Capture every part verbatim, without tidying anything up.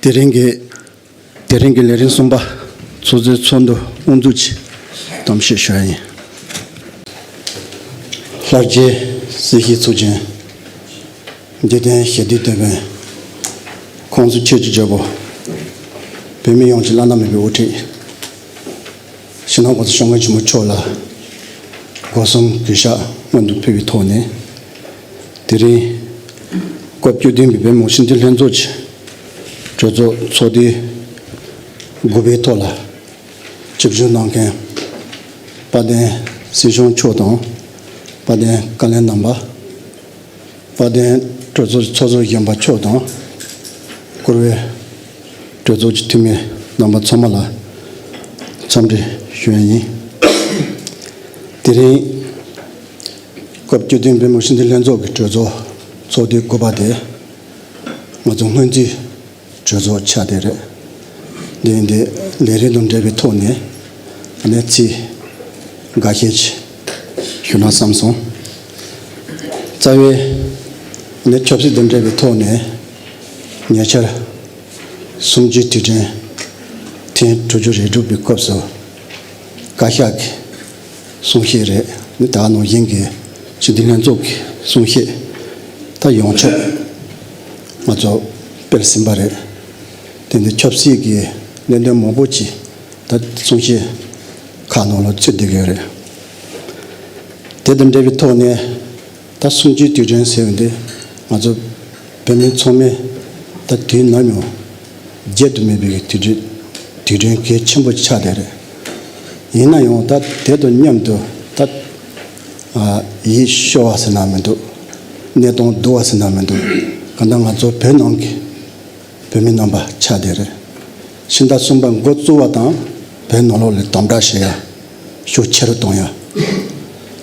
དེ་རིང་གི་དེ་རིང་གི་ལས་རིམ་གསུམ་པ་ཚོགས་གཙོའི་ཚོགས་འདུ་དབུ་འཛུགས་ཀྱི་གཏམ་བཤད་ཞུ་ཡ་ཡིན། ལྷར་བཅས་སྲིད་ཞིའི་གཙུག་རྒྱན། འཇིག་རྟེན་ཞི་བདེའི་དེད་དཔོན། ཁོང་ཚོ་ཆོས་ཀྱི་རྒྱལ་པོ། བོད་མི་ཡོངས་ཀྱི་བླ་ན་མེད་པའི་དབུ་ཁྲིད། སྤྱི་ནོར་༸གོང་ས་༸སྐྱབས་མགོན་ཆེན་པོ་མཆོག་ལ་སྒོ་གསུམ་གུས་ཕྱག་སྔོན་དུ་ཕུལ་བའི་ཐོག་ནས། དེ་རིང་སྐབས་བཅུ་བདུན་པའི་བོད་མི་མང་སྤྱི་འཐུས་ལྷན་ཚོགས་ཀྱི་གྲོས་ཚོགས་ཚོགས་དུས་དགུ་པའི་ཐོག་ལ་ཆིབས་བསྒྱུར་གནང་མཁན་དཔལ་ལྡན་སྲིད་སྐྱོང་མཆོག་དང་། དཔལ་ལྡན་བཀའ་བློན་རྣམ་པ། དཔལ་ལྡན་གྲོས་ཚོགས་ཚོགས་གཙོ་གཞོན་པ་མཆོག་དང་། བཀུར་འོས་གྲོས་ཚོགས་ཀྱི་འཐུས་མི་རྣམ་པ་ཚང་མ་ལ་འཚམས་འདྲི་ཞུ་ཡ་ཡིན། དེ་རིང་སྐབས་བཅུ་བདུན་བོད་མི་མང་སྤྱི་འཐུས་ལྷན་ཚོགས་ཀྱི་གྲོས་ཚོགས་ཚོགས་དུས་དགུ་པ་དེ་ང་ཚོ་སྔོན་རྩིས་གྲོས་ཚོགས་ཆགས་བསྡད་རེད། འདི་འདི་ལས་རིམ་དང་འབྲེལ་བའི་ཐོག་ནས་ཨ་ནི་ཚིག་འགའ་ཤས་ཅིག་ཞུ་ན་བསམ་སོང་། རྩ་བའི་ཨ་ནི་ཆབ་སྲིད་དང་འབྲེལ་བའི་ཐོག་ནས་ཉེ་ཆར་གསུམ་བཅུའི་དུས་དྲན་ཐེངས་དྲུག་ཅུ་རེ་དྲུག་པའི་སྐབས་སུ་བཀའ་ཤག་གི་གསུང་བཤད་རེད། ནི་ད་ནང་བཞིན་གྱི་སྤྱི་འཐུས་ལྷན་ཚོགས་ཀྱི་གསུང་བཤད་ད་ཡོངས་ཁྱབ་ང་ཚོ་སྤེལ་ཟིན་པ་རེད། དེ་འདི་ཆབ་སྲིད་ཀྱི་གནད་དོན་མང་པོ་ཅིག་ད་གསུང་བཤད་ཁག་ནང་ལ་ཚུད་བསྡད་ཀྱི་ཡོད་རེད། དེ་དང་འབྲེལ་བའི་ཐོག་ནས་ད་གསུམ་བཅུའི་དུས་དྲན་ཟེར་བ་འདི་ང་ཚོ་བོད་མི་ཚང་མས་ད་དུས་ནམ་ཡང་བརྗེད་དུ་མེད་པའི་དུས་དྲན་དུས་དྲན་གལ་ཆེན་པོ་ཆགས་བསྡད་རེད། ཡིན་ན་ཡང་ད་དེ་དང་མཉམ་དུ་ད་ཡིད་སྐྱོ་བ་ཟེར་ན་མི་འདུག་གནས་སྟངས་སྡུག་པ་ཟེར་ན་མི་འདུག་གང་ལྟར་ང་ཚོ་བོད་ནང་གི་བོད་མི་རྣམ་པ་ཆགས་བསྡད་རེད། ཕྱི་ཟླ་གསུམ་པ་འགོ་བཙུགས་པ་དང་བོད་ནང་ལོགས་ལ་དམ་དྲག་བྱེད་ཡ་ཤུགས་ཆེ་རུ་གཏོང་ཡ།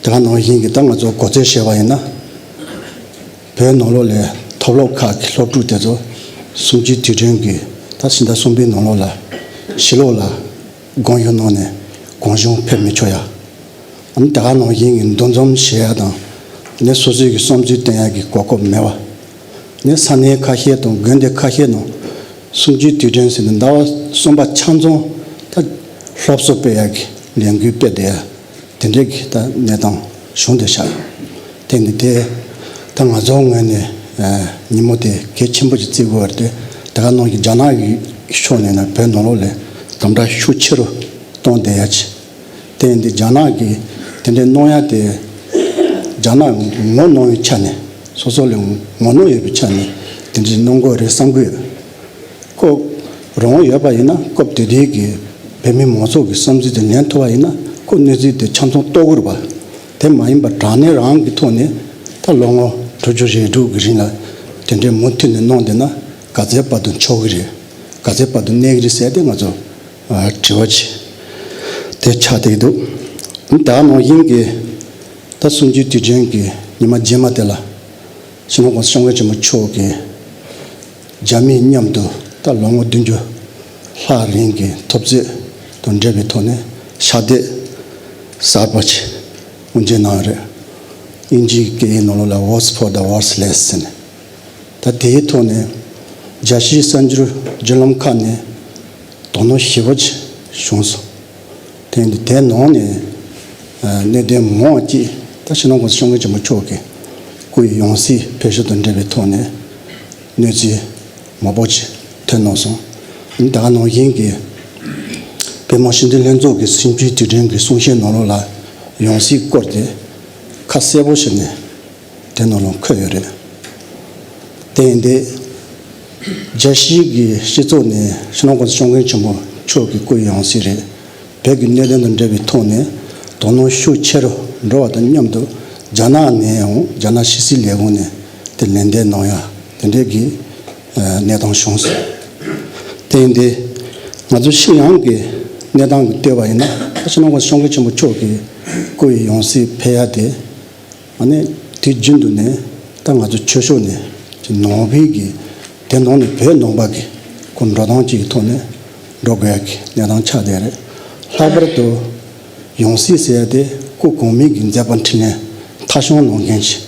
དེ་ག་ནང་བཞིན་གྱི་ད་ང་ཚོ་གོ་ཚོད་བྱས་པ་ཡིན་ན། བོད་ནང་ལོགས་ལ་མཐོ་སློབ་ཁག་གི་སློབ་ཕྲུག་དེ་ཚོ་གསུམ་བཅུའི་དུས་དྲན་གྱི་ད་ཕྱི་ཟླ་གསུམ་པའི་ནང་ལོགས་ལ་ཕྱི་ལོགས་ལ་དགོངས་ཞུ་གནང་ནས་གང་བྱུང་ཕེབས་མི་ཆོག་ཡ། ཨ་ནི་དེ་ག་ནང་བཞིན་གྱི་འདུ་འཛོམས་བྱེད་ཡ་དང་ནི་སོ་སོའི་གི་བསམ་ཚུལ་བསྟན་ཡ་གི་གོ་སྐབས་མེད་པ། ནི་ས་གནས་ཁ་ཤས་དང་དགོན་སྡེ་ཁ་ཤས་ནང་གསུམ་བཅུའི་དུས་དྲན་ཟེར་ནས་ཟླ་བ་གསུམ་པ་ཆ་ཚང་ད་སློབ་གསོ་སྤེལ་ཡ་གི་ལས་འགུལ་སྤེལ་བསྡད་ཡ། དེ་འདྲའི་གི་ད་གནས་སྟངས་བྱུང་བསྡད་ཤག་དེ་ནི་དེ་ད་ང་ཚོའི་ངོས་ནས་ཨ་ཉིན་མོ་དེ་གལ་ཆེན་པོ་ཅིག་བརྩི་དགོས་པ་རེད་དེ། དེ་ག་ནང་བཞིན་རྒྱ་ནག་གི་ཕྱོགས་ནས་ན་བོད་ནང་ལོགས་ལ་དམ་དྲག་ཤུགས་ཆེ་རུ་གཏོང་བསྡད་ཡ་ཅིག་དེ་ཡིན་དུས་རྒྱ་ནག་གིས་དེ་འདྲའི་གནང་ཡ་དེ་རྒྱ་ནག་ངོ་གནོང་བའི་ཆ་ནས་སོ་སོ་ལ་ངོ་གནོང་ཡོད་པའི་ཆ་ནས་དེ་འདྲའི་གནང་དགོས་རེད་བསམ་གི་ཡོད། ཁོ་རང་དབང་ཡོད་པ་ཡིན་ན་སྐབས་དེ་དུས་ཀྱི་བོད་མི་མང་ཚོགས་ཀྱི་བསམ་ཚུལ་དེ་ལེན་ཐུབ་པ་ཡིན་ན་ཁོ་གནས་ཚུལ་དེ་ཆ་ཚང་རྟོགས་གི་རེད་པ། དེ་མ་ཡིན་པ་དྲང་གནས་རང་གི་ཐོག་ནས་ད་ལོ་ངོ་དྲུག་ཅུ་རེ་དྲུག་གི་རིང་ལ་དེ་འདྲའི་མུ་མཐུད་ནས་གནང་བསྡད་ན་ག་ཚད་བར་དུ་ཆོག་གི་རེད། ག་ཚད་བར་དུ་གནས་ཀྱི་རེད་ཟེར་ཏེ་ང་ཚོ་ཨ་དྲི་བ་ཅིག་དེ་ཆགས་བསྡད་ཀྱི་འདུག་ད་ནང་བཞིན་གྱི་ད་གསུམ་བཅུའི་དུས་དྲན་གྱི་ཉི་མ་རྗེས་མ་དེ་ལ་སྤྱི་ནོར་༸གོང་ས་༸སྐྱབས་མགོན་ཆེན་པོ་མཆོག་གིས་རྒྱ་མིའི་མཉམ་དུ་ད་ལོ་ངོ་བདུན་ཅུ་ལྷག་རིང་གི་འཐབ་རྩོད་དང་འབྲེལ་བའི་ཐོག་ནས་ཕྱག་དེབ་གསར་པ་ཅིག་དབུ་འབྱེད་གནང་ཡོད་རེད། དབྱིན་ཇིའི་སྐད་ཡིག་ནང་ལོགས་ལ་Voice for the Voiceless ཟེར་ནས། ད་དེའི་ཐོག་ནས་རྒྱལ་སྤྱིའི་གསར་འགྱུར་བརྒྱུད་ལམ་ཁག་ནས་དོ་སྣང་ཞེ་པོ་ཅིག་བྱུང་སོང་། དེ་ནི་དེའི་ནང་ནས་ཨ་གནད་དོན་མང་བ་ཅིག་ད་སྤྱི་ནོར་༸གོང་ས་༸སྐྱབས་མགོན་ཆེན་པོ་མཆོག་གི་སྐུའི་ཡང་སྲིད་ཕེབས་ཞབས་དང་འབྲེལ་བའི་ཐོག་ནས་གནས་ཚུལ་མང་པོ་ཅིག་ཐོན་གནང་སོང་། ད་ག་ནང་བཞིན་གྱི་བོད་མི་མང་སྤྱི་འཐུས་ལྷན་ཚོགས་ཀྱི་གསུམ་བཅུའི་དུས་དྲན་གྱི་གསུང་བཤད་ནང་ལོགས་ལ་ཡང་སྲིད་སྐོར་དེ་ཁ་གསལ་པོ་བྱས་ནས་དེ་ནང་ལ་འཁོད་ཡོད་རེད། དེ་ཡིན་དུས་རྒྱལ་སྤྱིའི་གི་སྤྱི་ཚོགས་ནས་སྤྱི་ནོར་༸གོང་ས་༸སྐྱབས་མགོན་ཆེན་པོ་མཆོག་གི་སྐུའི་ཡང་སྲིད་རེད། བོད་ཀྱི་གནད་དོན་དང་འབྲེལ་བའི་ཐོག་ནས་དོ་སྣང་ཤུགས་ཆེ་རུ་འགྲོ་བ་དང་མཉམ་དུ་རྒྱ་ནག་ནས་ཡང་རྒྱ་ནག་ཕྱི་སྲིད་ལས་ཁུངས་ནས་དེ་ལན་འདེབས་གནང་ཡ་དེ་འདྲའི་གི་གནས་སྟངས་བྱུང་སོང་། དེ་ཡིན་དུས་ང་ཚོ་ཕྱི་ཡོང་གི་གནས་སྟངས་ཀྱི་ལྟོས་པ་ཡིན་ན་སྤྱི་ནོར་༸གོང་ས་༸སྐྱབས་མགོན་ཆེན་པོ་མཆོག་གི་སྐུའི་ཡང་སྲིད་ཕེབས་ཡ་དེ། ཨ་ནི་དུས་རྒྱུན་དུ་ནས་ད་ང་ཚོ་ཆོས་ཕྱོགས་ནས་ཀྱི་ནང་པའི་གི་དེ་ནང་ནས་བོད་ནང་པ་གི་ཁོ་འགྲོ་སྟངས་ཅིག་གི་ཐོག་ནས་འགྲོ་དགོས་ཡ་གི་གནས་སྟངས་ཆགས་བསྡད་རེད། ལྷག་པར་དུ་ཡང་སྲིད་ཟེར་ཡ་དེ་སྐུ་གོང་མའི་གི་མཛད་པ་འཕྲིན་ལས་མཐའ་སྐྱོང་གནང་མཁན་ཞིག་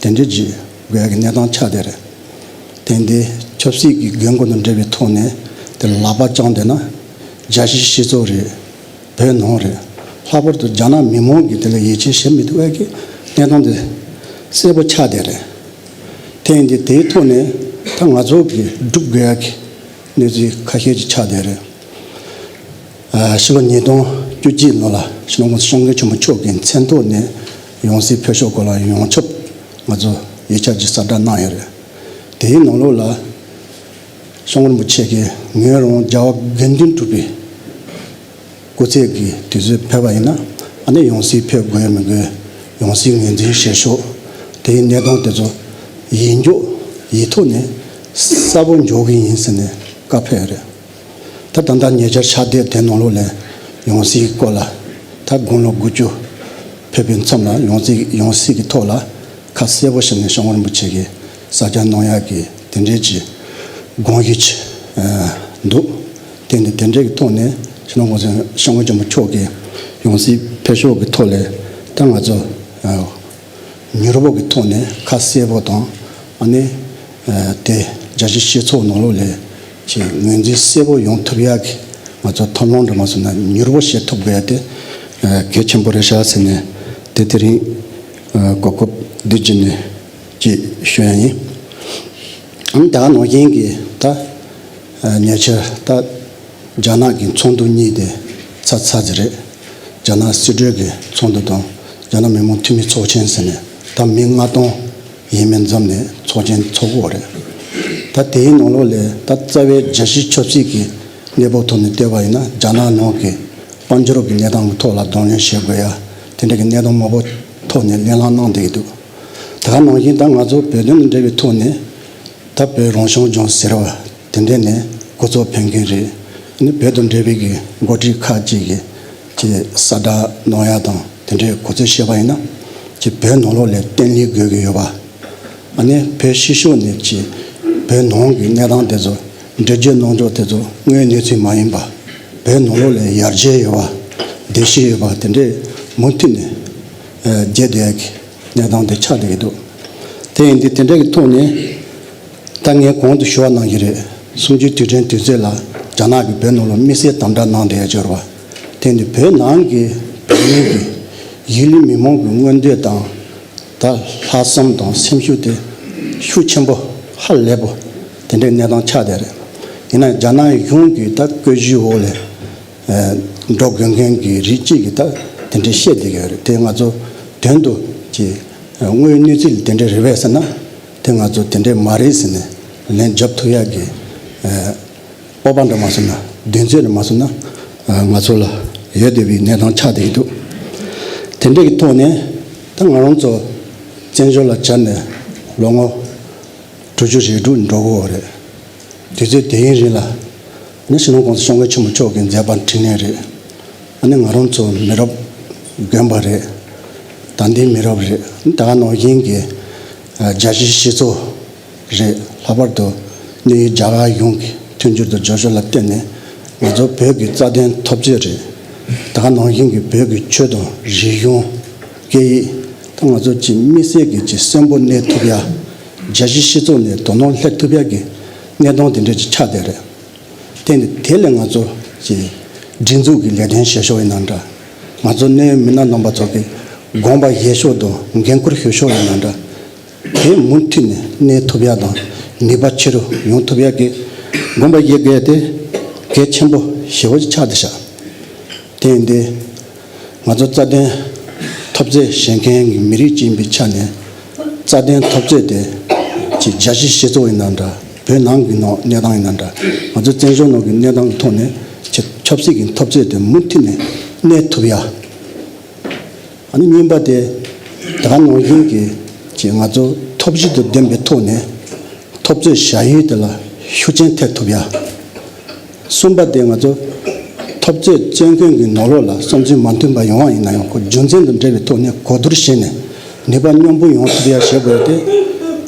དེ་འདྲ་ཅིག་དགོས་ཡ་གི་གནས་སྟངས་ཆགས་བསྡད་རེད། དེ་འདི་ ཆབ་སྲིད་ཀྱི་དགོས་མཁོ་དང་འབྲེལ་བའི་ཐོག་ནས་དེ་ལ་ལག་པ་བརྐྱངས་བསྡད་ན། རྒྱལ་སྤྱིའི་སྤྱི་ཚོགས་རེད། བོད་ནང་རེད། ལྷག་པར་དུ་རྒྱ་ནག་མི་མང་གིས་དེ་ལ་ཡིད་ཆེས་བྱེད་མི་ཐུབ་པའི་གི་གནས་སྟངས་དེ་གསལ་པོ་ཆགས་བསྡད་རེད། དེ་ཡིན་དུས་དེའི་ཐོག་ནས་ད་ང་ཚོ་གིས་སྒྲུབ་དགོས་ཡ་གི་གནས་ཚུལ་ཁ་ཤས་ཅིག་ཆགས་བསྡད་རེད། ཨ། ཕྱི་ལོ་ཉིས་སྟོང་བཅུ་གཅིག་ལོ་ལ་སྤྱི་ནོར་༸གོང་ས་༸སྐྱབས་མགོན་ཆེན་པོ་མཆོག་གི་མཚན་ཐོག་ནས་ཡང་སྲིད་ཕེབས་ཕྱོགས་སྐོར་ལ་ཡོངས་ཁྱབ་ང་ཚོ་ཡིག་ཆ་ཅིག་གསལ་བསྒྲགས་གནང་ཡོད་རེད། དེའི་ནང་ལོགས་ལ་༸གོང་ས་༸སྐྱབས་མགོན་རིན་པོ་ཆེ་གིས་ངོས་རང་རྒྱལ་བ་དགེ་འདུན་གྲུབ་པའི་སྐུ་ཚེ་གི་དུས་ཚོད་ཕེབས་པ་ཡིན་ན། ཨ་ནི་ཡང་སྲིད་ཕེབས་དགོས་མི་དགོས། ཡང་སྲིད་ངོས་འཛིན་བྱེད་ཕྱོགས། དེའི་གནས་སྟངས་དེ་ཚོ་ཡིག་འཇོག་ཡིག་ཐོག་ནས་གསལ་པོ་འཇོག་གི་ཡིན་ཟེར་ནས་བཀའ་ཕེབས་རེད། ད་ད་ལྟ་ཉེ་ཆར་ཕྱག་དེབ་དེ་ནང་ལོགས་ལ་ཡང་སྲིད་སྐོར་ལ་ད་དགུང་ལོ་དགུ་བཅུ་ཕེབས་པའི་མཚམས་ལ་ཡང་སྲིད་ཡང་སྲིད་ཀྱི་ཐོག་ལ་ཁ་གསལ་པོ་བྱས་ནས་༸གོང་ས་༸སྐྱབས་མགོན་རིན་པོ་ཆེ་གིས་གསལ་བསྒྲགས་གནང་ཡག་གི་དེ་འདྲའི་ཅིག་དགོངས་གཞི་ཅིག་འདུག་དེ་ནི་དེ་འདྲའི་གི་ཐོག་ནས་༸གོང་ས་༸སྐྱབས་མགོན་ཆེན་པོ་མཆོག་གིས་ཡང་སྲིད་ཕེབས་ཕྱོགས་ཀྱི་ཐོག་ལ་ད་ང་ཚོ་མྱུར་པོ་གི་ཐོག་ནས་ཁ་གསལ་པོ་དང་། ཨ་ནི་དེ་རྒྱལ་སྤྱིའི་སྤྱི་ཚོགས་ནང་ལོགས་ལ་ཅིག་ངོས་འཛིན་གསལ་པོ་ཡོང་ཐུབ་ཡག་གི་ང་ཚོ་ཐབས་ལམ་འདྲ་མ་བཟོས་ན་མྱུར་པོ་བྱེད་ཐུབ་དགོས་ཡ་དེ་གལ་ཆེན་པོ་རེད་ཤག་ཟེར་ནས་དེ་དེ་རིང་གོ་སྐབས་འདི་བརྒྱུད་ནས་ཅིག་ཞུ་ཡ་ཡིན། ཨ་ནི་ད་ནང་བཞིན་གྱི་ད་ཉེ་ཆར་ད་རྒྱ་ནག་གི་ཚོགས་འདུ་གཉིས་དེ་ཚར་ཚར་ཟིན་རེད། རྒྱ་ནག་སྲིད་གྲོས་ཀྱི་ཚོགས་འདུ་དང་རྒྱ་ནག་མི་དམངས་འཐུས་མི་ཚོགས་ཆེན་ཟེར་ནས་ད་མི་ལྔ་སྟོང་ཡས་མས་འཛོམས་ནས་ཚོགས་ཆེན་ཚོགས་ཀྱི་ཡོད་རེད། ད་དེའི་ནང་ལོགས་ལ་ད་རྩ་བའི་རྒྱལ་སྤྱིའི་ཆབ་སྲིད་ཀྱི་གནས་བབ་ཐོག་ནས་བལྟས་པ་ཡིན་ན་རྒྱ་ནག་ནང་གི་དཔལ་འབྱོར་གྱི་གནས་སྟངས་ཀྱི་ཐོག་ལ་གདོང་ལེན་བྱེད་དགོས་ཡ་དེ་འདྲ་གི་གནས་སྟངས་མང་པོ་ཐོག་ནས་གླེང་སློང་གནང་བསྡད་ཀྱི་འདུག་ད་ག་ནང་བཞིན་ད་ང་ཚོ་བོད་དོན་དང་འབྲེལ་བའི་ཐོག་ནས་ད་བོད་རང་སྐྱོང་ལྗོངས་ཟེར་བ་དེ་འདྲ་ནས་འགོ་ཚུགས་ཕེབས་མཁན་རེད། ཨ་ནི་བོད་དང་འབྲེལ་བའི་གི་འགོ་ཁྲིད་ཁག་ཅིག་གིས་ཅིག་གསལ་བསྒྲགས་གནང་ཡ་དང་དེ་འདྲའི་གོ་ཚོད་བྱས་པ་ཡིན་ན། ཅིག་བོད་ནང་ལོགས་ལ་བརྟན་ལྷིང་དགོས་ཀྱི་ཡོད་པ། ཨ་ནི་བོད་ཕྱི་ཕྱོགས་ནས་ཅིག་བོད་ནང་གི་གནས་སྟངས་དེ་ཚོ་འགྲེལ་བརྗོད་གནང་ཕྱོགས་དེ་ཚོ་དངོས་གནས་ཚུལ་མ་ཡིན་པ། བོད་ནང་ལོགས་ལ་ཡར་རྒྱས་ཡོད་པ། བདེ་སྐྱིད་ཡོད་པ་དེ་འདྲའི་མུ་མཐུད་ནས་ཨ་རྒྱས་བསྡད་ཡ་གི་གནས་སྟངས་དེ་ཆགས་བསྡད་ཀྱི་འདུག་དེ་ཡིན་དུས་དེ་འདྲ་གི་ཐོག་ནས་ད་ངས་གོང་དུ་ཞུ་བ་ནང་བཞིན་རེད། གསུམ་བཅུའི་དུས་དྲན་དུས་ཚོད་ལ་རྒྱ་ནག་གིས་བོད་ནང་ལ་དམིགས་བསལ་དམ་དྲག་གནང་བསྡད་ཡ་ཅིག་ཡོད་རེད་པ། དེ་ཡིན་དུས་བོད་ནང་གི་བོད་མི་གི་ཡུལ་མི་མང་གི་མངོན་འདོད་དང་། ད་ལྷག་བསམ་དང་སེམས་ཤུགས་དེ་ཤུགས་ཆེན་པོ་ཧ་ལས་པོ་དེ་འདྲའི་གནས་སྟངས་ཆགས་བསྡད་རེད། ཡིན་ན་རྒྱ་ནག་གཞུང་གི་ད་བཀོད་ཇུས་འོག་ལ་ཨ་འགྲོ་དགོས་མཁན་གྱི་རིགས་གཅིག་གིས་ད་དེ་འདྲའི་བཤད་བསྡད་ཀྱི་ཡོད་རེད། དེ་ང་ཚོ་དོན་དུ་ཀྱི་དངོས་ཡོད་གནས་ཚུལ་དེ་འདྲ་རེད་པས་ཟེར་ན། དེ་ང་ཚོ་དེ་འདྲ་མ་རེད་ཟེར་ནས་ལན་རྒྱབ་ཐུབ་ཡག་གི་ཨ་སྤོབས་པ་འདྲ་མ་བཟོས་ན། གདེང་ཚོད་འདྲ་མ་བཟོས་ན། ཨ་ང་ཚོ་ལ་ཡོད་བསྡད་པའི་གནས་སྟངས་ཆགས་བསྡད་ཀྱི་འདུག་དེ་འདྲ་གི་ཐོག་ནས་ད་ང་རང་ཚོ་བཙན་བྱོལ་ལ་བཅར་ནས་ལོ་ངོ་དྲུག་ཅུ་རེ་དྲུག་འགྲོ་གི་ཡོད་རེད། དུས་ཚོད་དེ་ཡིན་རིང་ལ་ནི་སྤྱི་ནོར་༸གོང་ས་༸སྐྱབས་མགོན་ཆེན་པོ་མཆོག་གི་མཛད་པ་འཕྲིན་ལས་རེད། ཨ་ནི་ང་རང་ཚོ་མི་རབས་རྒན་པ་རེད། ད་ལྟའི་མི་རབས་རེད། ད་ག་ནང་བཞིན་གྱི་ཨ་རྒྱལ་སྤྱིའི་སྤྱི་ཚོགས་རེད། ལྷག་པར་དུ་གནས་ཡུལ་རྒྱ་གར་གཞུང་གི་མཐུན་འགྱུར་དང་རྒྱབ་སྐྱོར་ལ་བརྟེན་ནས་ང་ཚོ་བོད་ཀྱི་རྩ་དོན་འཐབ་རྩོད་རེད། ད་ག་ནང་བཞིན་གྱི་བོད་ཀྱི་ཆོས་དང་རིག་གཞུང་། སྐད་ཡིག་ད་ང་ཚོ་ཅིག་དམིགས་བསལ་གྱི་ཅིག་གསོན་པོ་གནས་ཐུབ་ཡ། རྒྱལ་སྤྱིའི་སྤྱི་ཚོགས་ནས་དོ་སྣང་སླེབས་ཐུབ་ཡ་གི་གནས་སྟངས་དེ་འདྲ་ཅིག་ཆགས་བསྡད་རེད། དེ་ནི་དེ་ལས་ང་ཚོ་ཅིག་སྒྲིག་འཛུགས་ཀྱི་ལས་དོན་བྱེད་ཕྱོགས་ཡིན་ན་འདྲ། ང་ཚོ་གནད་ཡོད་མི་སྣ་རྣམ་པ་ཚོ་གི་དགོངས་པ་བཞེས་ཕྱོགས་དང་འགན་ཁུར་ཞུ་ཕྱོགས་ཡིན་ན་འདྲ། དེ་མུ་མཐུད་ནས་གནས་ཐུབ་ཡ་དང་ནུས་པ་ཆེ་རུ་ཡོང་ཐུབ་ཡ་གི་དགོངས་པ་བཞེས་དགོས་དེ་གལ་ཆེན་པོ་ཞེ་པོ་ཅིག་ཆགས་བསྡད་ཤག་དེ་ཡིན་དུས་ང་ཚོ་རྩ་དོན་འཐབ་རྩོད་བྱེད་མཁན་གྱི་མི་རིགས་ཅིག་ཡིན་པའི་ཆ་ནས་རྩ་དོན་འཐབ་རྩོད་དེ་ཅིག་རྒྱལ་སྤྱིའི་སྤྱི་ཚོགས་ཡིན་ན་འདྲ། བོད་ནང་གི་ནང་གནས་སྟངས་ཡིན་ན་འདྲ། ང་ཚོ་བཙན་བྱོལ་ནང་གི་གནས་སྟངས་ཀྱི་ཐོག་ནས་ཆབ་ཆབ་སྲིད་ཀྱི་འཐབ་རྩོད་དེ་མུ་མཐུད་ནས་གནས་ཐུབ་ཡ། ཨ་ནི་གཉིས་པ་དེ་ད་ག་ནང་བཞིན་གྱི་ཅིག་ང་ཚོ་ཐབས་ཇུས་དང་ལྡན་པའི་ཐོག་ནས་འཐབ་རྩོད་བྱ་ཡུལ་དེ་ལ་ཤུགས་རྐྱེན་ཐེབས་ཐུབ་ཡ། གསུམ་པ་དེ་ང་ཚོ་འཐབ་རྩོད་རྩོད་མཁན་གྱི་ནང་ལོགས་ལ་བསམ་ཚུལ་མ་མཐུན་པ་ཡོང་བ་ཡིན་ན་ཡང་ཁོ་རྒྱུ་མཚན་དང་འབྲེལ་བའི་ཐོག་ནས་གོ་བསྡུར་བྱས་ནས་ནུས་པ་མཉམ་སྤུངས་ཡོང་ཐུབ་ཡ་བྱེད་དགོས་དེ་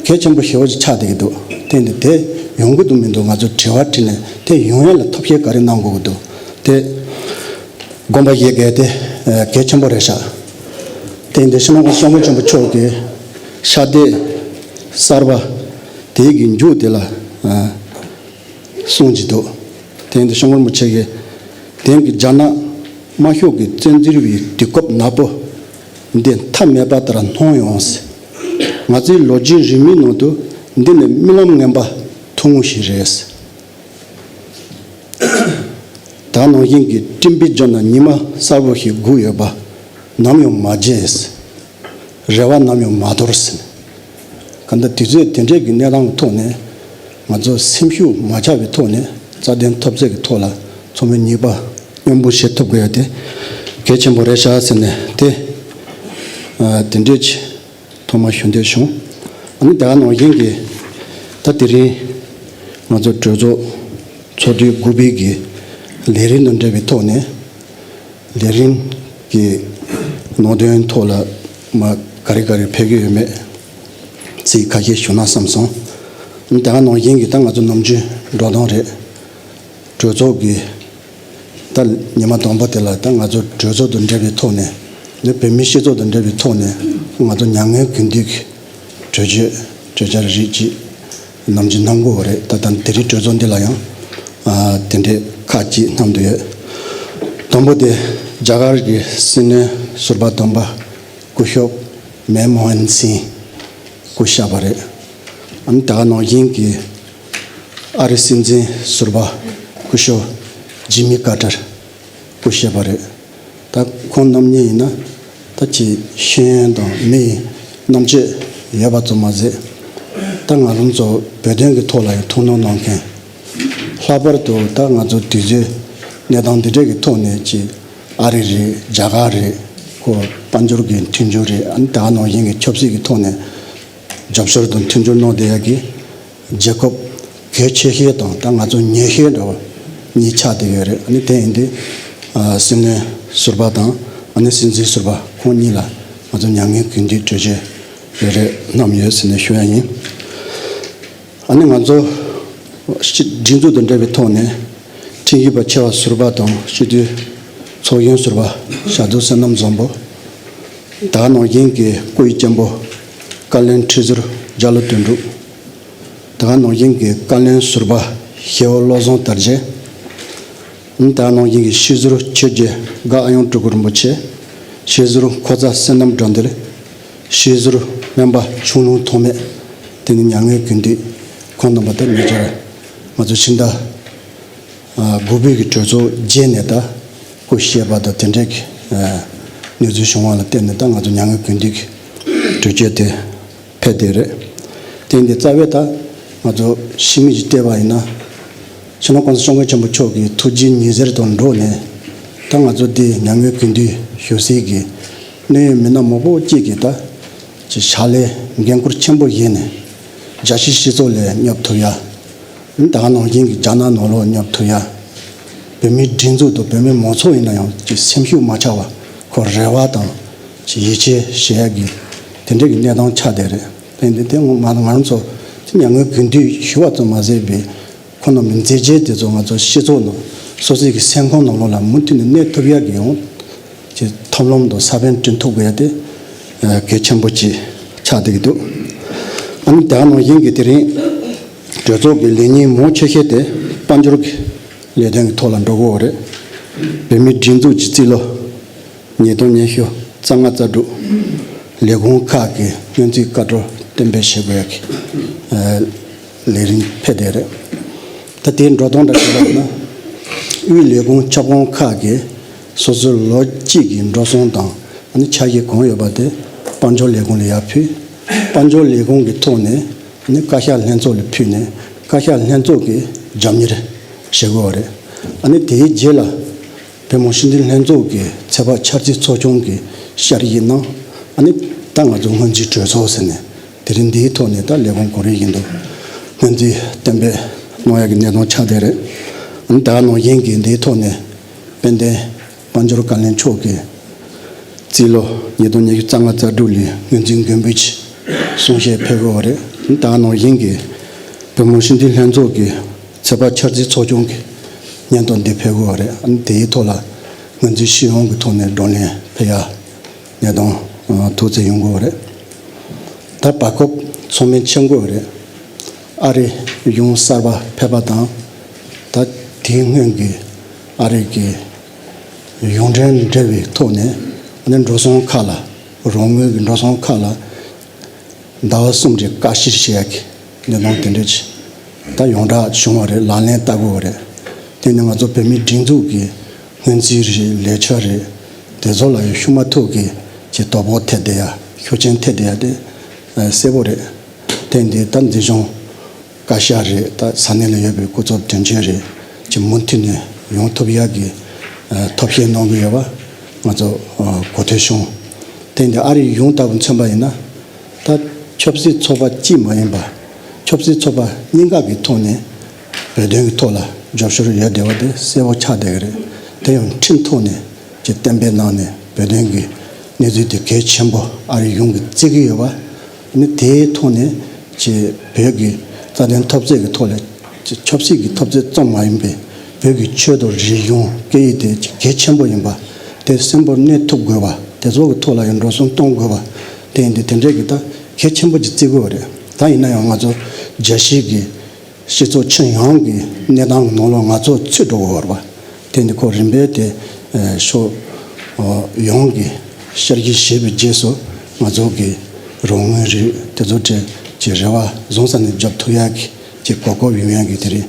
གལ་ཆེན་པོ་ཞེ་པོ་ཅིག་ཆགས་བསྡད་ཀྱི་འདུག་དེ་འདི་དེ་ཡོང་གི་འདུག་མི་འདུག་ང་ཚོ་དྲི་བ་དྲིས་ནས་དེ་ཡོང་ཡ་ལ་ཐབས་ཤེས་ག་རེ་གནང་དགོས་ཀྱི་འདུག་དེ་དགོངས་པ་བཞེས་དགོས་དེ་གལ་ཆེན་པོ་རེད་ཤག་དེ་འདི་སྤྱི་ནོར་༸གོང་ས་༸སྐྱབས་མགོན་ཆེན་པོ་མཆོག་གི་ཕྱག་དེབ་གསར་པ་དེའི་གི་མཇུག་དེ་ལ། གསུངས་ཀྱི་འདུག་དེ་ཡིན་དུས་སྐྱབས་མགོན་རིན་པོ་ཆེ་གིས་དེང་གི་རྒྱ་ནག་དམར་ཤོག་གི་བཙན་འཛུལ་བའི་དུས་སྐབས་ནག་པོ་འདི་མཐའ་མེད་པ་ལྟར་སྣང་ཡོང་། ང་ཚོའི་ལོ་རྒྱུས་རིང་མོའི་ནང་དུ་འདི་ནི་རྨི་ལམ་ངན་པ་ཐུང་ངུ་ཞིག་རེད། ད་ནང་བཞིན་གྱི་སྤྲིན་པའི་རྒྱབ་ན་ཉི་མ་གསལ་པོ་ཞིག་སྒུག་ཡོད་པ་ནམ་ཡང་མ་བརྗེད། རེ་བ་ནམ་ཡང་མ་དོར་ཟིན། གང་ལྟར་དུས་ཚོད་དེ་འདྲའི་གི་གནས་སྟངས་ཀྱི་ཐོག་ནས་ང་ཚོ་སེམས་ཤུགས་མ་ཆག་པའི་ཐོག་ནས་རྩ་དོན་འཐབ་རྩོད་ཀྱི་ཐོག་ལ་ཚང་མས་ནུས་པ་མཉམ་སྤུངས་བྱེད་ཐུབ་དགོས་ཡ་དེ་གལ་ཆེན་པོ་རེད་ཤག་ཟེར་ནས་དེ་དེ་འདྲའི་ཆེད་ཐོག་མར་ཞུ་འདོད་བྱུང་། ཨ་ནི་ད་ག་ནང་བཞིན་གྱི་ད་དེ་རིང་ང་ཚོ་གྲོས་ཚོགས་ཚོགས་དུས་དགུ་པའི་གི་ལས་རིམ་དང་འབྲེལ་བའི་ཐོག་ནས། ལས་རིམ་གྱི་ནང་དོན་ཐོག་ལ་མ་ག་རེ་ག་རེ་ཕེབས་ཀྱི་ཡོད་མེད་ཚིག་ཁ་ཤས་ཞུ་ན་བསམ་སོང་། ད་ག་ནང་བཞིན་གྱི་ད་ང་ཚོ་ནམ་རྒྱུན་འགྲོ་སྟངས་རེད། གྲོས་ཚོགས་ཀྱི་ད་ཉི་མ་དང་པོ་དེ་ལ་ད་ང་ཚོ་གྲོས་ཚོགས་དང་འབྲེལ་བའི་ཐོག་ནས་ནི་བོད་མིའི་སྤྱི་ཚོགས་དང་འབྲེལ་བའི་ཐོག་ནས་ང་ཚོ་མྱ་ངན་གུས་འདུད་ཀྱི་གྲོས་ཆོད་གྲོས་འཆར་རིགས་གཅིག་ནམ་རྒྱུན་གནང་དགོས་པ་རེད། ད་ལྟ་དེ་རིང་གྲོས་ཚོགས་འདི་ལ་ཡང་ཨ་དེ་འདྲའི་ཁག་ཅིག་གནང་འདུག་ཡོད། དང་པོ་དེ་རྒྱ་གར་གྱི་སྲིད་བློན་ཟུར་པ་དམ་པ་སྐུ་ཞབས་མན་མོ་ཧན་སིང་སྐུ་གཤེགས་པ་རེད། ཨ་ནི་ད་ག་ནང་བཞིན་གྱི་ཨ་རིའི་སྲིད་འཛིན་ཟུར་པ་སྐུ་ཞབས་ཇི་མི་ཀར་ཏར་སྐུ་གཤེགས་པ་རེད། ད་ཁོང་རྣམ་གཉིས་ཡིན་ན་ད་ཅིག་ཤེས་ཡོན་དང་མི་ཡི་རྣམ་དཔྱོད་ཡོད་པ་ཙམ་མ་ཟད། ད་ང་རང་ཚོ་བོད་དོན་གྱི་ཐོག་ལ་ཡང་ཐུགས་སྣང་གནང་མཁན། ལྷག་པར་དུ་ད་ང་ཚོ་དུས་ཚོད་གནས་སྟངས་འདི་འདྲ་གི་ཐོག་ནས་ཅིག་ཨ་རི་རེད། རྒྱ་གར་རེད། ཁོ་དཔལ་འབྱོར་གྱི་མཐུན་འགྱུར་རེད། ཨ་ནི་ད་ག་ནང་བཞིན་གྱི་ཆབ་སྲིད་ཀྱི་ཐོག་ནས་རྒྱབ་སྐྱོར་དང་མཐུན་འགྱུར་གནང་བསྡད་ཡ་གི་རྒྱལ་ཁབ་གལ་ཆེ་ཤོས་དང་ད་ང་ཚོ་ཉེ་ཤོས་འདྲ་བ་གཉིས་ཆགས་བསྡད་ཡོད་རེད། ཨ་ནི་དེ་ཡིན་དུས་ཨ་སྲིད་བློན་ཟུར་པ་དང་ཨ་ནི་སྲིད་འཛིན་ཟུར་པ་ཁོང་གཉིས་ལ་ང་ཚོ་མྱ་ངན་གུས་འདུད་གྲོས་ཆོད་རེ་རེ་བསྣམས་ཡོད་ཟེར་ནས་ཞུ་ཡ་ཡིན། ཨ་ནི་ང་ཚོ་སྤྱི་སྒྲིག་འཛུགས་དང་འབྲེལ་བའི་ཐོག་ནས་ཁྲིམས་ཞིབ་པ་ཆེ་བ་ཟུར་པ་དང་སྤྱི་འཐུས་ཚོགས་གཞོན་ཟུར་པ་ཞྭ་དུང་བསོད་ནམས་བཟང་པོ། ད་ག་ནང་བཞིན་གྱི་སྐུ་ཡི་གཅེན་པོ་བཀའ་བློན་ཁྲི་ཟུར་རྒྱ་ལོ་དོན་གྲུབ། ད་ག་ནང་བཞིན་གྱི་བཀའ་བློན་ཟུར་པ་ཤེ་བོ་བློ་བཟང་དར་རྒྱས། ད་ག་ནང་བཞིན་གྱི་སྤྱི་ཟུར་ཆོས་རྗེ་དགའ་ཨ་ཡང་སྤྲུལ་སྐུ་རིན་པོ་ཆེ། སྤྱི་ཟུར་ཁོ་ཚ་བསོད་ནམས་དགྲ་འདུལ། སྤྱི་ཟུར་སྨན་པ་ཁྱུང་ལུང་ཐོགས་མེད། དེ་ནི་མྱ་ངན་གུས་འདུད་ཁོང་རྣམ་པ་དང་ཉེ་ཆར་ང་ཚོ་ཕྱི་ཟླ་དགུ་པའི་གི་གྲོས་ཚོགས་རྗེས་ནས་ད་སྐུ་གཤེགས་པ་དང་དེ་འདྲའི་གི་གནས་ཚུལ་བྱུང་བ་ལ་བརྟེན་ནས་ད་ང་ཚོ་མྱ་ངན་གུས་འདུད་ཀྱི་གྲོས་ཆོད་དེ་ཕེབས་བསྡད་རེད། དེ་འདི་རྩ་བའི་ད་ང་ཚོ་ཕྱི་མིག་ཅིག་བལྟས་པ་ཡིན་ན། སྤྱི་ནོར་༸གོང་ས་༸སྐྱབས་མགོན་ཆེན་པོ་མཆོག་གི་ཐུགས་རྗེའི་ཉི་ཟེར་དང་འགྲོགས་ནས་ད་ང་ཚོ་འདི་མྱ་ངན་གུས་འདུད་ཞུ་སའི་གི་གནད་ཡོད་མི་སྣ་མང་པོ་གཅིག་གིས་ད་ཅིག་ཕྱག་ལས་འགན་འཁུར་ཆེན་པོ་བཞེས་ནས་རྒྱལ་སྤྱིའི་སྤྱི་ཚོགས་ལ་སྙོབ་ཐུབ་ཡ། ད་ག་ནང་བཞིན་གྱི་རྒྱ་ནག་ནང་ལོགས་སྙོབ་ཐུབ་ཡ། བོད་མིའི་སྒྲིག་འཛུགས་དང་བོད་མི་མང་ཚོགས་ཡིན་ན་ཡང་ཅིག་སེམས་ཤུགས་མ་ཆག་པ་ཁོ་རེ་བ་དང་ཅིག་ཡིད་ཆེས་བྱེད་ཡ་གི་དེ་འདྲའི་གི་གནས་སྟངས་ཆགས་བསྡད་རེད། དེ་འདི་དེ་ང་ང་རང་ཚོ་ཅིག་མྱ་ངན་གུས་འདུད་ཞུ་བ་ཙམ་མ་ཟད་པའི་ཁོ་རྣམས་མཛད་རྗེས་དེ་ཚོ་ང་ཚོ་སྤྱི་ཚོགས་ནང་སོ་སོའི་གི་སེམས་ཁོང་ནང་ལོགས་ལ་མུ་མཐུད་ནས་གནས་ཐུབ་ཡ་གི་ཡོང་ཅིག་ཐབས་ལམ་དང་ས་བོན་བསྐྲུན་ཐུབ་དགོས་ཡ་དེ་གལ་ཆེན་པོ་ཅིག་ཆགས་བསྡད་ཀྱི་འདུག་ཨ་ནི་ད་ག་ནང་བཞིན་གྱི་དེ་རིང་གྲོས་ཚོགས་ཀྱི་ལས་ཉིན་མང་ཆེ་ཤོས་དེ་དཔལ་འབྱོར་གྱི་ལས་དོན་གྱི་ཐོག་ལ་འགྲོ་དགོས་པ་རེད། བོད་མིའི་སྒྲིག་འཛུགས་ཀྱི་རྩིས་ལོ་ཉིས་སྟོང་ཉི་ཤུ་རྩ་ལྔ་རྩ་དྲུག་ལས་ཁུངས་ཁག་གི་སྔོན་རྩིས་བཀའ་འཁྲོལ་གཏན་འབེབས་བྱེད་དགོས་ཡ་གི་ལས་རིམ་ཕེབས་བསྡད་རེད། ད་དེའི་འགྲོ་སྟངས་འདྲ་ཞིག་ལབ་ན། དབུས་ལས་ཁུངས་ཁྱབ་ཁོངས་ཁག་གིས་སོ་སོའི་ལོ་གཅིག་གི་འགྲོ་སོང་དང་ཨ་ནི་ཆ་ཤས་གང་ཡོད་པ་དེ་དཔལ་འབྱོར་ལས་ཁུངས་ལ་ཡར་ཕུལ། དཔལ་འབྱོར་ལས་ཁུངས་ཀྱི་ཐོག་ནས་ཨ་ནི་བཀའ་ཤག་ལྷན་ཚོགས་ལ་ཕུལ་ནས་བཀའ་ཤག་ལྷན་ཚོགས་ཀྱིས་རྒྱབ་གཉེར་བྱེད་དགོས་པ་རེད། ཨ་ནི་དེའི་རྗེས་ལ་བོད་མི་སྤྱི་འཐུས་ལྷན་ཚོགས་ཀྱི་ཚོད་དཔག་འཆར་རྩིས་ཚོགས་ཆུང་གིས་བསྐྱར་ཞིབ་གནང་། ཨ་ནི་ད་ང་ཚོ་སྔོན་རྩིས་གྲོས་ཚོགས་ཟེར་ནས་དེ་རིང་འདིའི་ཐོག་ནས་ད་ལས་ཁུངས་གང་རུང་བཞིན་དུ་སྔོན་རྩིས་གཏན་འབེབས་གནང་ཡག་གི་གནས་སྟངས་ཆགས་བསྡད་རེད། ཨ་ནི་ད་ནང་བཞིན་གྱི་འདིའི་ཐོག་ནས་དཔལ་ལྡན་དཔལ་འབྱོར་བཀའ་བློན་མཆོག་གིས་རྩིས་ལོ་ཉིས་སྟོང་ཉི་ཤུ་རྩ་ལྔ་རྩ་དྲུག་ལོའི་སྔོན་རྩིས་འགན་འབུལ་གྱི་གསུང་བཤད་ཕེབས་དགོས་པ་རེད། ཨ་ནི་ད་ནང་བཞིན་གྱི་བོད་མི་སྤྱི་འཐུས་ལྷན་ཚོགས་ཀྱི་ཚོད་དཔག་འཆར་རྩིས་ཚོགས་ཆུང་གི་སྙན་ཐོ་འདི་ཕེབས་དགོས་པ་རེད། ཨ་ནི་དེའི་ཐོག་ལ་སྔོན་རྩིས་སྤྱི་ཡོངས་ཀྱི་ཐོག་ནས་བགྲོ་གླེང་ཕེབས་ཡ་གནས་སྟངས་ཐུགས་བརྩེ་ཡོང་དགོས་པ་རེད། ད་བར་སྐབས་ཚང་མས་མཁྱེན་དགོས་པ་རེད། ཨ་རི་གཞུང་གསར་པ་ཕེབས་པ་དང་ དེའི་སྔོན་གྱི་ཨ་རི་གི་ཡོངས་འབྲེལ་འབྲེལ་བའི་ཐོག་ནས་ཨ་ནི་འགྲོ་སོང་ཁག་ལ། རོགས་དངུལ་གྱི་འགྲོ་སོང་ཁག་ལ་ཟླ་བ་གསུམ་རེ་བསྐྱར་ཞིབ་བྱེད་ཡག་གི་གནས་སྟངས་དེ་འདྲ་ཅིག་ད་ཡོངས་གྲགས་བྱུང་བ་རེད། ལག་ལེན་བསྟར་དགོས་པ་རེད། དེ་ནི་ང་ཚོ་བོད་མིའི་སྒྲིག་འཛུགས་ཀྱི་སྔོན་རྩིས་རེད། ལས་འཆར་རེད། དེ་ཚོ་ལ་ཡང་ཤུགས་མ་ཐུག་གི་ཅིག་དོ་ཕོག་ཐེབས་བསྡད་ཡ། ཤུགས་རྐྱེན་ཐེབས་བསྡད་ཡ་དེ་གསལ་པོ་རེད། དེ་འདི་ད་འཛིན་སྐྱོང་བཀའ་ཤག་རེད། ད་ས་གནས་ལ་ཡོད་པའི་སྐུ་ཚབ་དོན་གཅོད་རེད། ཅིག་མུ་མཐུད་ནས་ཡོང་ཐུབ་ཡག་གི་ཨ་ཐབས་ཤེས་གནང་གི་ཡོད་པ་ང་ཚོ་ཨ་གོ་ཐོས་བྱུང་། དེ་འདི་ཨ་རིའི་གཞུང་ལྟ་བུ་མཚོན་པ་ཡིན་ན། ད་ཆབ་སྲིད་ཚོགས་པ་གཅིག་མ་ཡིན་པ། ཆབ་སྲིད་ཚོགས་པ་གཉིས་ཀ་གི་ཐོག་ནས་བོད་དོན་གྱི་ཐོག་ལ་རྒྱབ་སྐྱོར་ཡོད་བསྡད་པ་དེ་གསལ་པོ་ཆགས་བསྡད་ཀྱི་རེད། དེ་ཡང་ཁྲིམས་ཐོག་ནས་ཅིག་གཏན་འབེབས་གནང་ནས་བོད་དོན་གྱི་གནས་ཚུལ་དེ་གལ་ཆེན་པོ་ཨ་རིའི་གཞུང་གིས་བརྩི་གི་ཡོད་པ། ནི་དེའི་ཐོག་ནས་ཅིག་བོད་ཀྱི་རྩ་དོན་འཐབ་རྩོད་ཀྱི་ཐོག་ལ་ཅིག་ཆབ་སྲིད་ཀྱི་འཐབ་རྩོད་ཙམ་མ་ཡིན་པའི་བོད་ཀྱི་ཆོས་དང་རིག་གཞུང་སྐད་ཡིག་དེ་ཅིག་གལ་ཆེན་པོ་ཡིན་པ། དེ་གསོན་པོར་གནས་ཐུབ་དགོས་པ། དེ་ཚོ་གི་ཐོག་ལ་ཡང་འགྲོ་སོང་གཏོང་དགོས་པ། དེ་ཡིན་དུས་དེ་འདྲའི་གི་ད་གལ་ཆེན་པོ་ཅིག་བརྩི་དགོས་པ་རེད། ད་ཡིན་ན་ཡང་ང་ཚོ་རྒྱལ་སྤྱིའི་གི་སྤྱི་ཚོགས་ཁྱོན་ཡོངས་ཀྱི་གནས་སྟངས་ཀྱི་ནང་ལོགས་ང་ཚོ་ཚུད་འགྲོ་དགོས་པ་རེད་པ། དེ་ནི་ཁོ་རིམ་པས་དེ་ཨ་ཕྱོགས་ཨ་ཡོངས་ཀྱི་བསྐྱར་ཞིབ་བྱས་པའི་རྗེས་སུ་ང་ཚོ་གི་རོགས་དངུལ་རེད། དེ་ཚོ་གྲས་ཀྱི་རེ་བ་བཟང་ས་ནས་རྒྱབ་ཐུབ་ཡག་གི་ཅིག་གོ་སྐབས་ཡོང་ཡག་གི་དེ་རིང་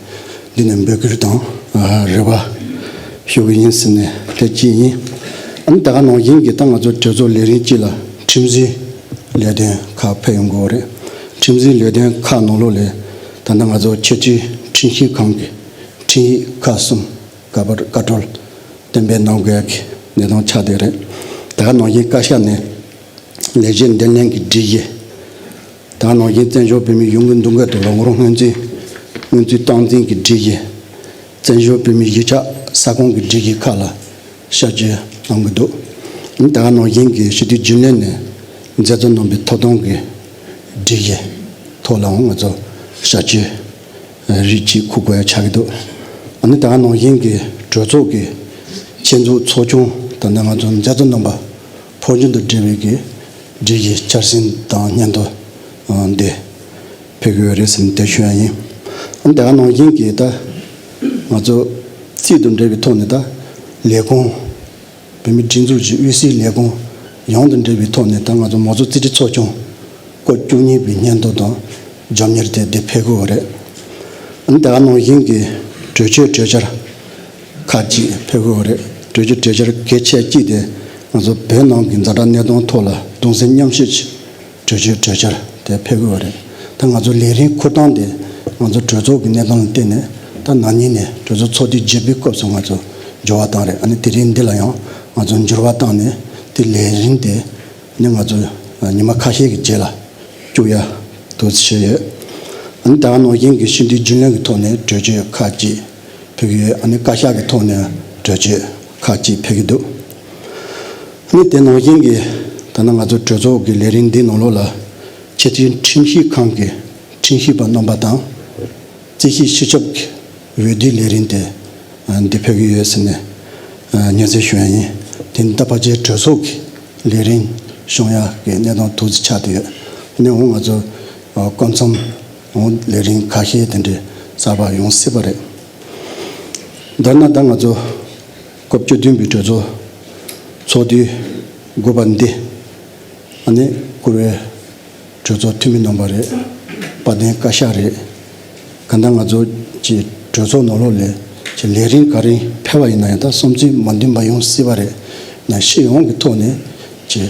འདི་ནས་འབོད་སྐུལ་དང་ཨ་རེ་བ་ཞུ་གི་ཡིན་ཟེར་ནས་དེ་གཅིག་ཡིན། ཨ་ནི་ད་ག་ནང་བཞིན་གྱི་ད་ང་ཚོ་གྲོས་ཚོགས་ལས་རིམ་གཅིག་ལ་ཁྲིམས་འཛིན་ལས་དོན་ཁག་ཕེབས་ཡོང་དགོས་རེད། ཁྲིམས་འཛིན་ལས་དོན་ཁག་ནང་ལོགས་ལས་ད་ལྟ་ང་ཚོ་ཆེས་མཐོའི་ཁྲིམས་ཞིབ་ཁང་གི་ཁྲིམས་ཡིག་ཁག་གསུམ་ག་པར་བཀའ་འཁྲོལ་གཏན་འབེབས་གནང་དགོས་ཡག་གི་གནས་སྟངས་ཆགས་བསྡད་རེད། ད་ག་ནང་བཞིན་བཀའ་ཤག་ནས་ལས་བྱེད་འདེམས་ལྷན་གྱི་སྒྲིག་གཞི། ད་ག་ནང་བཞིན་བཙན་བྱོལ་བོད་མིའི་ཡོང་སྒོའི་འདུ་འགོད་དང་རོགས་རམ་སྔོན་རྩིས་སྔོན་རྩིས་སྟངས་འཛིན་གྱི་སྒྲིག་གཞི། བཙན་བྱོལ་བོད་མིའི་གཞིས་ཆགས་ས་ཁོངས་ཀྱི་སྒྲིག་གཞི་ཁག་ལ་བསྐྱར་བཅོས་གནང་གི་འདུག་ད་ག་ནང་བཞིན་གྱི་སྤྱི་འཐུས་རྒྱུན་ལས་ནས་མཛད་གཙོ་རྣམ་པའི་ཐོབ་ཐང་གི་སྒྲིག་གཞི་ཐོག་ལའང་ང་ཚོ་བསྐྱར་བཅོས་རིགས་གཅིག་འཁུར་དགོས་ཡ་ཆགས་ཀྱི་འདུག་ཨ་ནི་ད་ག་ནང་བཞིན་གྱི་གྲོས་ཚོགས་ཀྱི་ཆེད་འཛུགས་ཚོགས་ཆུང་ད་ལྟ་ང་ཚོ་མཛད་གཙོ་རྣམ་པ་འཕོ་འགྱུར་དང་འབྲེལ་བའི་གི་སྒྲིག་གཞི་འཆར་ཟིན་དང་སྙན་ཐོ་འདི་ཕེབས་ཀྱི་ཡོད་རེད་ཟེར་ནས་དེ་ཞུ་ཡ་ཡིན། ཨ་ནི་ད་ག་ནང་བཞིན་གྱི་ད་ང་ཚོ་རྩིས་དང་འབྲེལ་བའི་ཐོག་ནས་ད་ལས་ཁུངས། བོད་མིའི་སྒྲིག་འཛུགས་ཀྱི་དབུས་སའི་ལས་ཁུངས་ཡོངས་དང་འབྲེལ་བའི་ཐོག་ནས་ད་ང་ཚོ་མང་གཙོ་རྩིས་ཁྲའི་ཚོགས་ཆུང་སྐབས་བཅུ་གཉིས་པའི་སྙན་ཐོ་དང་རྒྱབ་གཉེར་དེ་འདི་ཕེབས་ཀྱི་ཡོད་རེད། ཨ་ནི་ད་ག་ནང་བཞིན་གྱི་གྲོས་ཆོད་གྲོས་འཆར་ཁག་ཅིག་ཕེབས་ཀྱི་ཡོད་རེད། གྲོས་ཆོད་གྲོས་འཆར་གལ་ཆེ་གཅིག་དེ་ང་ཚོ་བོད་ནང་གི་ཛ་དྲག་གནས་སྟངས་ཐོག་ལ་གདུང་སེམས་མཉམ་སྐྱེད་ཀྱི་གྲོས་ཆོད་གྲོས་འཆར་དེ་ཕེབས་ཀྱི་ཡོད་རེད། ད་ང་ཚོ་ལས་རིམ་འཁུར་སྟངས་དེ་ང་ཚོ་གྲོས་ཚོགས་ཀྱི་གནས་སྟངས་ལ་བལྟས་ནས་ད་ན་ནིང་ནས་གྲོས་ཚོགས་ཚོགས་དུས་བརྒྱད་པའི་སྐབས་སུ་ང་ཚོ་འགྱུར་བ་བཏང་རེད། ཨ་ནི་དེ་རིང་འདི་ལ་ཡང་ང་ཚོ་འགྱུར་བ་བཏང་ནས་དེ་ལས་རིམ་དེ་ནི་ང་ཚོ་ཉི་མ་ཁ་ཤས་ཀྱི་རྗེས་ལ་བཅུག་ཡ་འདུག་བྱས་ཡོད། ཨ་ནི་ད་ག་ནང་བཞིན་གྱི་སྤྱི་འཐུས་རྒྱུན་ལས་ཀྱི་ཐོག་ནས་གྲོས་ཆོད་ཁག་ཅིག་ཕེབས་ཀྱི་ཡོད། ཨ་ནི་བཀའ་ཤག་གི་ཐོག་ནས་གྲོས་ཆོད་ཁག་ཅིག་ཕེབས་ཀྱི་འདུག་ཨ་ནི་དེ་ནང་བཞིན་གྱི་ད་ནང་ང་ཚོ་གྲོས་ཚོགས་ཀྱི་ལས་རིམ་འདི་ནང་ལོགས་ལ་ཆེས་མཐོའི་ཁྲིམས་ཞིབ་ཁང་གི་ཁྲིམས་ཞིབ་པ་རྣམ་པ་དང་། རྩིས་ཞིབ་སྤྱི་ཁྱབ་ཀྱི་འོས་བསྡུའི་ལས་རིམ་དེ་འདི་ཕེབས་ཀྱི་ཡོད་ཟེར་ནས་སྙན་སེང་ཞུ་ཡ་ཡིན། དེ་ནི་ད་ཕལ་ཆེར་གྲོས་ཚོགས་ཀྱི་ལས་རིམ་སྐྱོང་ཡག་གི་གནས་སྟངས་ཐོག་ཏུ་ཆགས་བསྡད་ཡོད། ཨ་ནི་འོང་ང་ཚོ་སྐབས་མཚམས་འོང་ལས་རིམ་ཁ་ཤས་དེ་འདྲའི་གསར་པ་ཡོང་སྲིད་པ་རེད། མདོར་ན་ད་ང་ཚོ་སྐབས་བཅུ་བདུན་པའི་གྲོས་ཚོགས་ཚོགས་དུས་དགུ་པ་འདི་ཨ་ནི་བཀུར་འོས་གྲོས་ཚོགས་འཐུས་མི་རྣམ་པ་རེད། དཔལ་ལྡན་བཀའ་ཤག་རེད། གང་ལྟར་ང་ཚོ་ཀྱི་གྲོས་ཚོགས་ནང་ལོགས་ལས་ཀྱི་ལས་རིམ་ག་རེ་ཕེབས་པ་ཡིན་ན་ཡང་ད་བསམ་ཚུལ་མ་མཐུན་པ་ཡོང་སྲིད་པ་རེད། ན་སྤྱི་ཡོངས་ཀྱི་ཐོག་ནས་ཀྱི་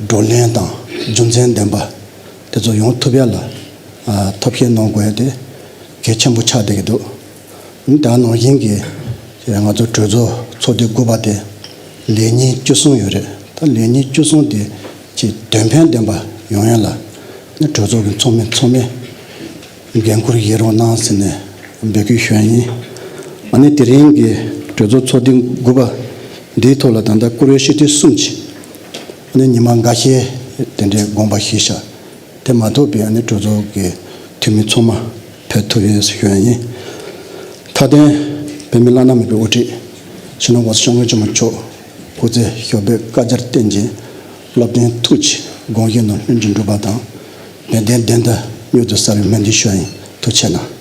བགྲོ་གླེང་དང་རྒྱུ་མཚན་ལྡན་པ་དེ་ཚོ་ཡོང་ཐུབ་ཡ་ལ་ཨ་ཐབས་ཤེས་གནང་དགོས་ཡ་དེ་གལ་ཆེན་པོ་ཆགས་བསྡད་ཀྱི་འདུག་ད་ནང་བཞིན་གྱི་ང་ཚོ་གྲོས་ཚོགས་ཚོགས་དུས་དགུ་པ་དེ་ལས་ཉིན་བཅུ་གསུམ་ཡོད་རེད། ད་ལས་ཉིན་བཅུ་གསུམ་དེ་ཅིག་དོན་ཕན་ལྡན་པ་ཡོང་ཡ་ལ་ནི་གྲོས་ཚོགས་ཀྱི་ཚོགས་མི་ཚང་མས་འགན་འཁུར་བཞེས་རོགས་གནང་ཟེར་ནས་འབོད་སྐུལ་ཞུ་ཡ་ཡིན། ཨ་ནི་དེ་རིང་གི་གྲོས་ཚོགས་ཚོགས་དུས་དགུ་པ་འདིའི་ཐོག་ལ་ད་ལྟ་བཀུར་འོས་སྤྱི་འཐུས་གསུམ་གྱིས་ཨ་ནི་ཉི་མ་འགའ་ཤས་དེ་འདྲའི་དགོངས་པ་བཞེས་ཤག་དེ་མ་གཏོགས་པའི་ཨ་ནི་གྲོས་ཚོགས་ཀྱི་འཐུས་མི་ཚང་མ་ཕེབས་ཐུབ་ཡོད་ཟེར་ཞུ་ཡ་ཡིན། མཐའ་དོན་བོད་མི་བླ་ན་མེད་པའི་དབུ་ཁྲིད་སྤྱི་ནོར་༸གོང་ས་༸སྐྱབས་མགོན་ཆེན་པོ་མཆོག་སྐུ་ཚེ་ཞབས་པད་བསྐལ་བརྒྱར་བརྟན་ཅིང་། རླབས་ཆེན་ཐུགས་ཀྱི་དགོངས་བཞེད་རྣམས་ལྷུན་གྱིས་འགྲུབ་པ་དང་། བོད་དོན་བདེན་མཐའ་མྱུར་དུ་གསལ་བའི་སྨོན་འདུན་ཞུ་ཡ་ཡིན། ཐུགས་རྗེ་གནང་།